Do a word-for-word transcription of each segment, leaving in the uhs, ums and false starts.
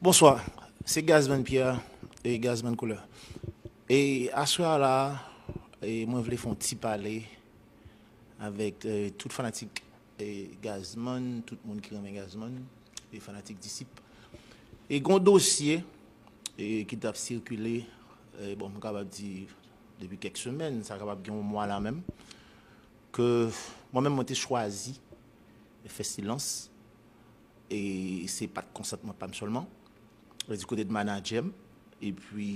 Bonswa, se Gazman Pierre e Gazman Koulè. E aswè a la, e mwen vle fè yon ti pale avèk e, tout fanatik e, Gazman, tout moun ki renmen Gazman, e fanatik Disip. E gon dosye e, ki t ap sikile, e, bon, m kapab di depi kèk semèn, sa kapab gen yon mwa la menm, ke mwen menm mwen te chwazi fè silans, e se pa t konsantman pa m sèlman, di kote de manadjè m, epi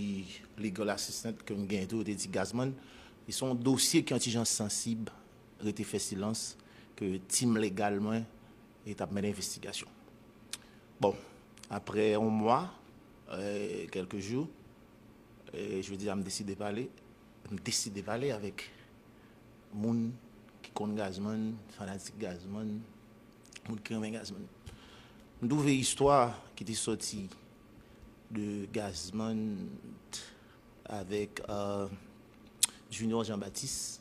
legal assistant ke m genyen tou, yo te di Gazman, e se yon dosye ki yon ti jan sansib, rete fè silans, ke tim legal mwen e t ap mennen envestigasyon. Bon, apre yon mwa, e, kèlke jou, e, jodi a m deside pale, m deside pale avèk moun ki konn Gazman, fanatik Gazman, moun ki renmen Gazman. M twouve istwa ki te sòti de Gazman avèk e, Junior Jean Baptiste,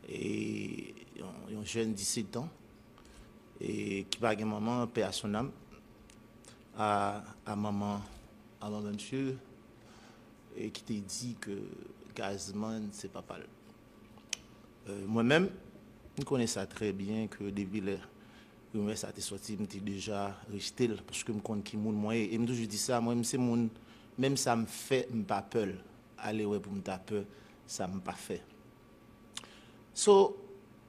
e yon, yon jèn disetan, e ki pa gen manman, paix à son âme, a, a manman, a manman misye, e ki te di ke Gazman se papa l. E, mwen menm, m konnen sa trè byen ke depi lè rimè sa te sòti, m te deja rejte l, paske m konn ki moun mwen ye. E m toujou di sa, mwen, m se moun, menm sa m fè, m pa pè l. Ale wè pou m ta pè sa m pa fè. So,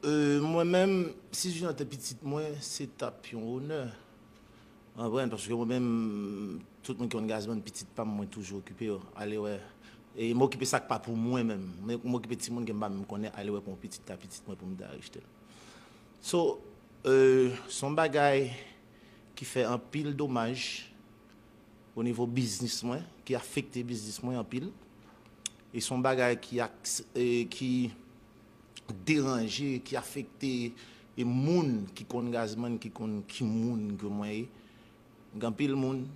e, mwen menm, si Junior te pitit mwen, se t ap yon onè. Ou konprann? Paske mwen menm, tout moun ki konn Gazman, pitit pa m, mwen toujou okipe yo. Ale wè. E m okipe sa k pa pou mwen menm. Men m okipe timoun ke m pa menm konnen, ale wè pou yon pitit ta pitit mwen pou m ta rejte l. So, e, se yon bagay ki fè anpil domaj o nivo biznis mwen, ki afekte biznis mwen anpil. E se yon bagay ki, aks- e, ki deranje, ki afekte e moun ki konn Gazman, ki konn ki moun ke mwen ye. Gen anpil moun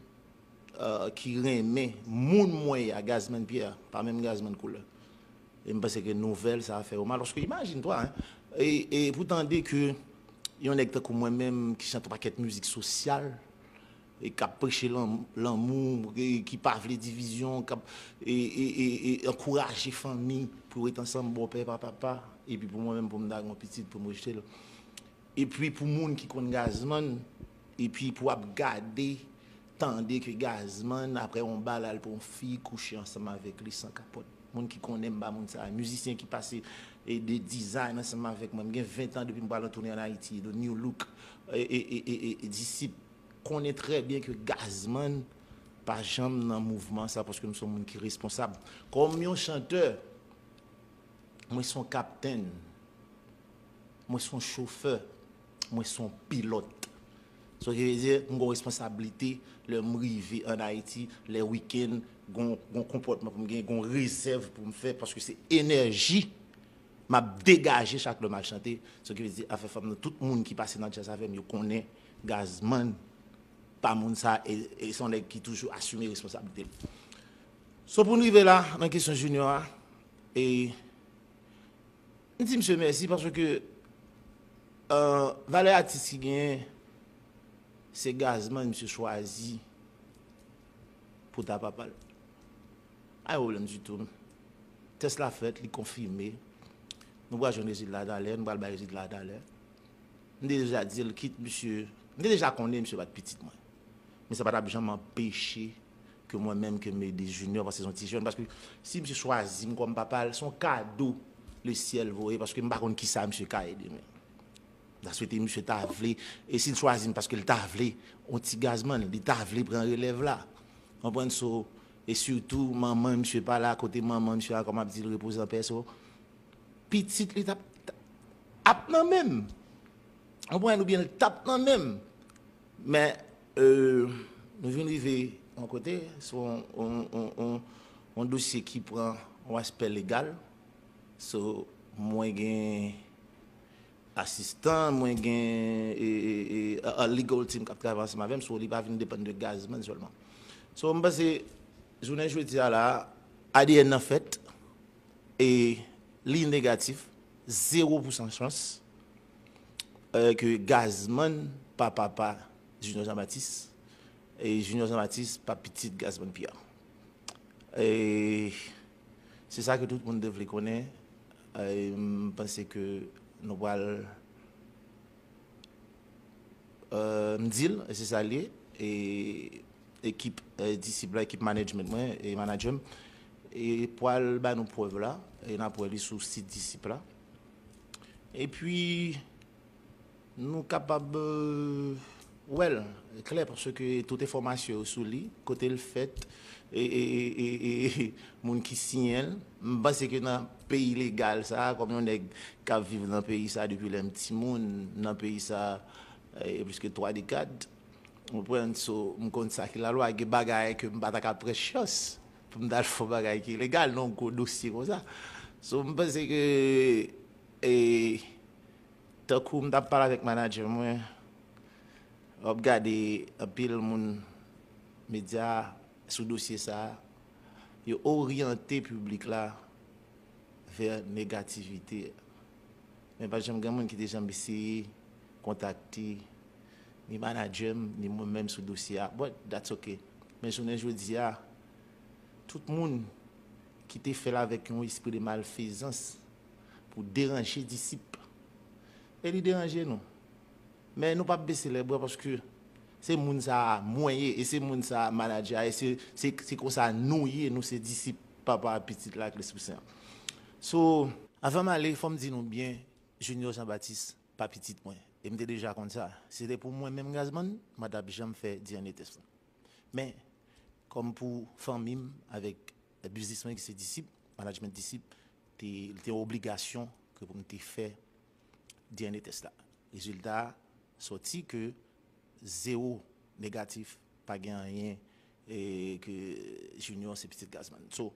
e, ki renmen moun mwen ye a, Gazman Pierre, pa menm Gazman Koulè. E m panse ke nouvèl sa a fè yo mal. Paske imajine twa, hein, e, e pou tande ke yon nèg tankou mwen menm ki chante yon pakèt mizik sosyal, e k ap preche lan- lanmou, e ki pa vle divizyon, k ap e, e, e, e ankouraje fanmi pou yo ret ansanm, bòpè pa papa, epi pou mwen menm pou m ta gen yon pitit pou m rejte l. Epi pou moun ki konn Gazman, epi pou ap gade, tande ke Gazman, apre yon bal, al pran yon fi, kouche ansanm avèk li san kapòt. Moun ki konnen m ba moun sa, mizisyen ki pase e de design ansanm avèk mwen. M gen ven tan depi m pral an toune ann Ayiti, The New Look, e, e, e, e, e Disip konnen trè byen ke Gazman pa janm nan mouvman sa, paske m se yon moun ki responsab. Kòm yon chantè, mwen se yon kaptenn, mwen se yon chofè, mwen se yon pilòt. Sa ki vle di, m gen yon responsablite lè m rive ann Ayiti, lè wikenn, gon, gon konpòtman pou m gen, gon rezèv pou m fè, paske se enèji m ap degaje chak lè m al chante. Sa ki vle di, afè fanm nan, tout moun ki pase nan djaz avè m, yo konnen Gazman pa moun sa, e, e se yon nèg ki toujou asime responsablite l. So, pou n rive la, nan kesyon Junior a, e, m di misye mèsi paske, e, valè atis ki genyen, se Gazman misye chwazi pou ta papa l. Pa gen pwoblèm ditou. Tès la fèt, li konfime. Nou pral jwenn rezilta talè, nou pral bay rezilta talè. M te deja di l, kit misye, m te deja konnen misye pa t pitit mwen. Men sa pa t ap janm anpeche ke mwen menm ke m ede Junior, paske se yon ti jèn. Paske si misye chwazi m kòm papa l, se yon kado lesyèl voye, paske m pa konn kisa misye ka ye demen. That's why misye ta vle, e si l chwazi m paske l ta vle, yon ti Gazman, li ta vle pran relèv la. Konprann? So, e sitou, manman misye pa la, kote manman misye a, kòm ap di l repoze anpè, so, pitit li t ap, t ap nan men m. Konprann? Oubyen l t ap nan men m. Men, e, nou vin rive yon kote, se yon, yon, yon, yon, yon dosye ki pran yon aspè legal. So, mwen gen asistan, mwen gen, e, e, e, a, a legal team k ap travay ansanm avè m, so li pa vin depann de Gazman sèlman. So, m panse, jounen jodi a la, A D N nan fèt, e li negatif, zewo pousan chans, e, ke Gazman pa papa Junior Jean Baptiste, E Junior Jean Baptiste pa pitit Gazman Pierre. E se sa ke tout moun te vle konnen. E m panse ke nou pral, e, m di l, e se sa l ye. E ekip, e, disip la, ekip management mwen e manager m, e pral ba nou prèv la. E n ap wè li sou sit disip la. Epi nou kapab, e, wè l klè, paske tout enfòmasyon yo sou li, kote l fèt, e, e, e, e, e moun ki siyen l. M panse ke nan peyi legal sa, kòm yon nèg k ap viv nan peyi sa depi lè m timoun, nan peyi sa, e, plis ke twa dekad, ou konprann? So, m konn sa ki lalwa, gen bagay ke m pa ta ka pran chans pou m t al fè yon bagay ki ilegal nan yon gwo dosye konsa. So, m panse ke, e, tankou m t ap pale avèk manager mwen, w ap gade anpil moun medya sou dosye sa a, yo oryante piblik la vè negativite. Men pa t janm gen moun ki te janm eseye kontakte ni manager m, ni mwen menm sou dosye a. But that's ok. Men jounen jodi a, tout moun ki te fè l avèk yon espri de malfezans pou deranje disip, e li deranje nou. Men nou p ap bese lè bra paske se moun sa a mwen ye, e se moun sa a manager a, e se, se, se konsa nou ye, nou se disip Papa a, Pitit la ak Lespri Sen an. So, avan m ale, fò m di nou byen, Junior Jean Baptiste pa pitit mwen. E m te deja konn sa. Si se te pou mwen menm Gazman, mwen t ap janm fè D N A test la. Men, kòm pou fanmi m avèk biznis mwen ki se disip, management disip, te, li te yon obligasyon ke pou m te fè D N A test la. Rezilta a sòti ke zewo negatif, pa gen anyen, e ke Junior se pitit Gazman. So,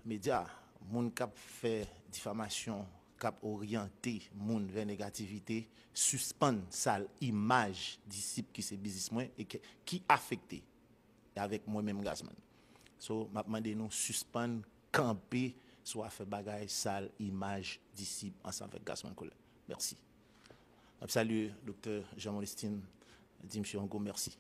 medya, moun k ap fè difamasyon, k ap oryante moun vè negativite, sispann sal imaj disip ki se biznis mwen e ke, ki afekte avèk mwen menm Gazman. So, m ap mande nou sispann kanpe sou afè bagay sal imaj disip ansanm avèk Gazman Collet. Mèsi. M ap salye Doktè Jean Molestin, di misye yon gwo mèsi.